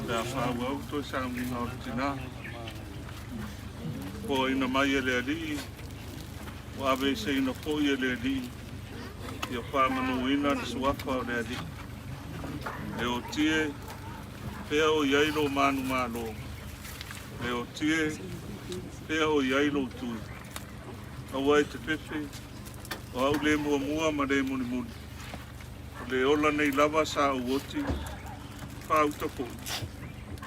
Pe a faaauau toe sauniga o le tina, foaina mai e le Alii, ua aveeseina foi e le Alii, ia faamanuina le suafa o le Alii. Leotie, fea o i ai lou manumalo? Leotie, fea o i ai lou tui? Aua e te fefe, o au le muamua ma le mulimuli. O le ola nei lava sa ou oti, faauta foi,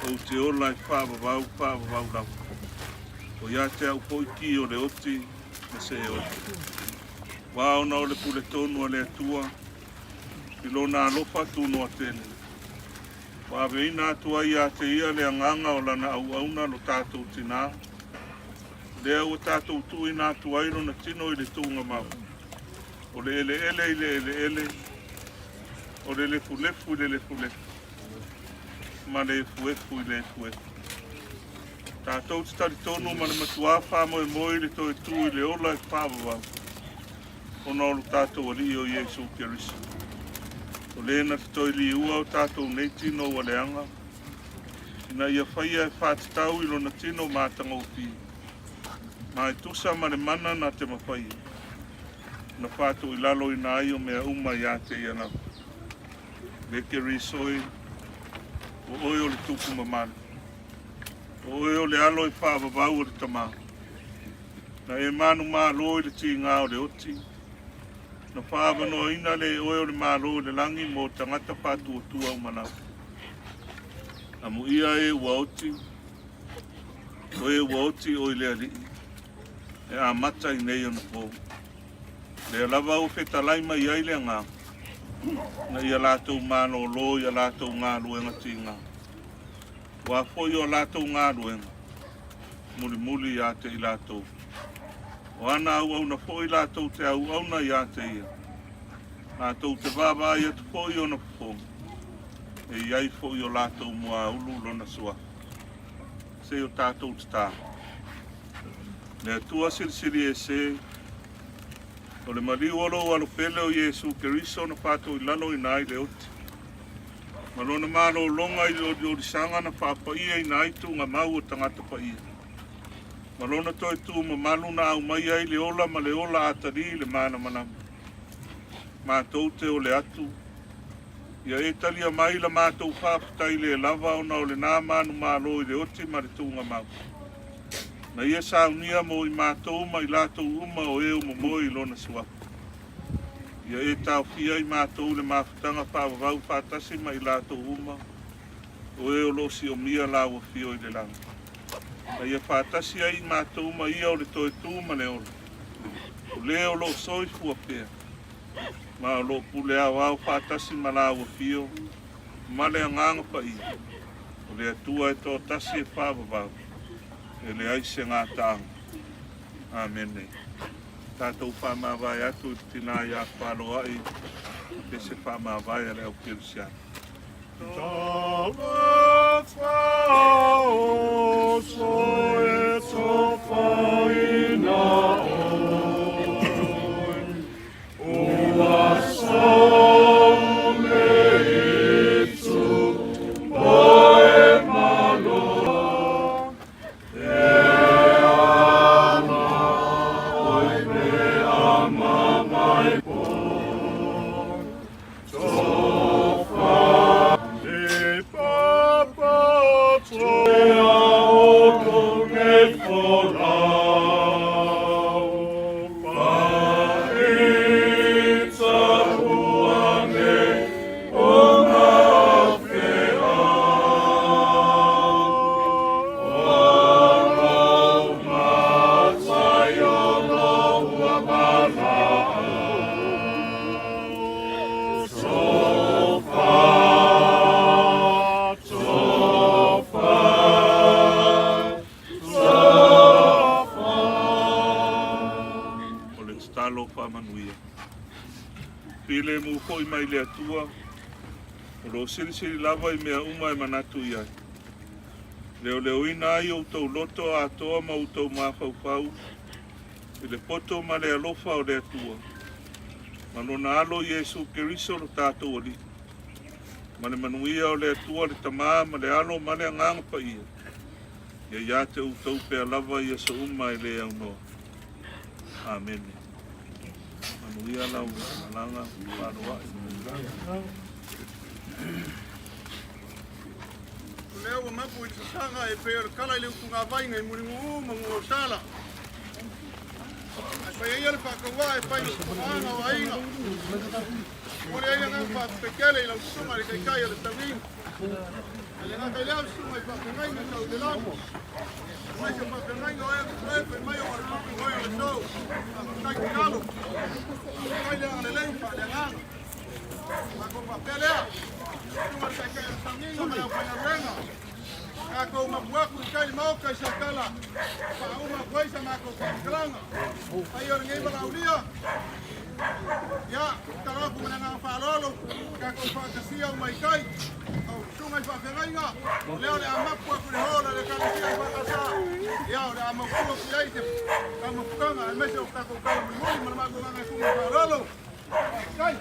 ou te ola e faavavau, faavavau lava. O ia te au foi ki o le oti ma se e oti. Ua ona o le pule tonu a le Atua, i lona alofa tunoa tele. Ua aveina atu ai ia te ia le agaga o lana auauna lo tatou tinā, lea ua tatou tuuina atu ai lona tino i le tuugamau, o le eleele i le eleele, o le lefulefu i le lefulefu, ma le efuefu i le efuefu. Tatou te talitonu ma le matuā faamoemoe i le toe tū i le ola e faavavau, ona o lo tatou Alii o Iesu Keriso. O le na te toe liua o tatou nei tino ua leaga, ina ia faia e faatatau i lona tino matagofie, ma e tusa ma le mana na te mafaia, na faatoilaloina ai o mea uma ia te ia lava. Le Keriso e, o oe o le tupu mamalu, o oe o le alo e faavavau o le Tama, na e manumalo i le tiga o le oti, na faaavanoaina le e oe o le Malo i le lagi mo tagata faatuatua uma lava. Amuia e ua oti, o e ua oti oi le Alii, e amata i nei ona po. Lea lava ua fetalai mai ai le Agaga, ina ia latou malōlō i a latou galuega tiga, ua foi o a latou galuega mulimuli ia te i latou. O ana auauna foi latou te auauna ia te ia, latou te vaavaai atu foi i ona fofoga, e i ai foi o latou muaulu lona suafa. Se i o tatou tatalo. Le Atua Silisili Ese, o le maliu o lou Alo pele o Iesu Keriso na faatoilaloina ai le oti, ma lona malologa i le oliolisaga na faapaiaina ai tuugamau o tagata paia, ma lona toe tu mamalu na aumaia ai le ola ma le ola atalii i le malamalama. Matou te ole atu, Ia e talia mai la matou faafetai le lava ona o lena manumalo i le oti ma le tuugamau. Na ia saunia mo i matou ma i latou uma o e o momoe i lona suafa. Ia e taofia i matou le mafutaga faavavau faatasi ma i latou uma o e o lo o siomia laua afio i le lagi. Na ia faatasi ai i matou ma ia o le toe tu ma le ola, o le o lo o soifua pea, ma o lo o pule aoao faatasi ma laua afio ma le Agaga Paia, o le Atua e toatasi e faavavau, e leai se gataaga. Amene. Tatou faamavae atu i le tina ia Faloai pese faamavae a le au kerisiano. O le tatalo faamanuia. Filemu foi mai le Atua, o lo o silisili lava i mea uma e manatu i ai. Leoleoina ai outou loto atoa ma outou mafaufau i le poto ma le alofa o le Atua, ma lona Alo Iesu Keriso lo tatou Alii, ma le manuia o le Atua le Tama ma le Alo ma le Agaga Paia, ia ia te outou pea lava i aso uma e le aunoa. Amene. Manuia lau malaga faaloai. O lea ua mapu i le sasaga e pei o le kala i le utugavaiga i Mulinu'u ma Nuuausala. Ae fai ai ia le faatauā e fai i togaaga o aiga. Momoli ai le agaga faafetai tele i lau susuga i le Taitai o le Tauiga. Ae le gata i lea o le susuga i faafeagaiga tau i le lagi. Aemaise o faafeagaiga o e o e fai mai o le faamoemoe o le aso. Faafetai tatalo. Faafetai le agalelei ma faaleagaga. Matou faapea lea, susuga i le Taitai o le Tauiga ma le aufaigaluega. Tatou mapu atu i tai le Maota i Satala, faauma atu ai sa matou faamatalaga. Paia o lenei valaaulia, ia, tatalo atu ma le agaga faaaloalo, tatou faatasia uma i tai, o susuga i faafeagaiga, o lea o le a mapu atu i le hall a le Ekalesia i Faatalesa, ia, o le a mautu atu i ai se taumafataga, aemaise o tatou tala mulimuli ma le matou agaga e tuu ma le faaaloalo. Faafetai.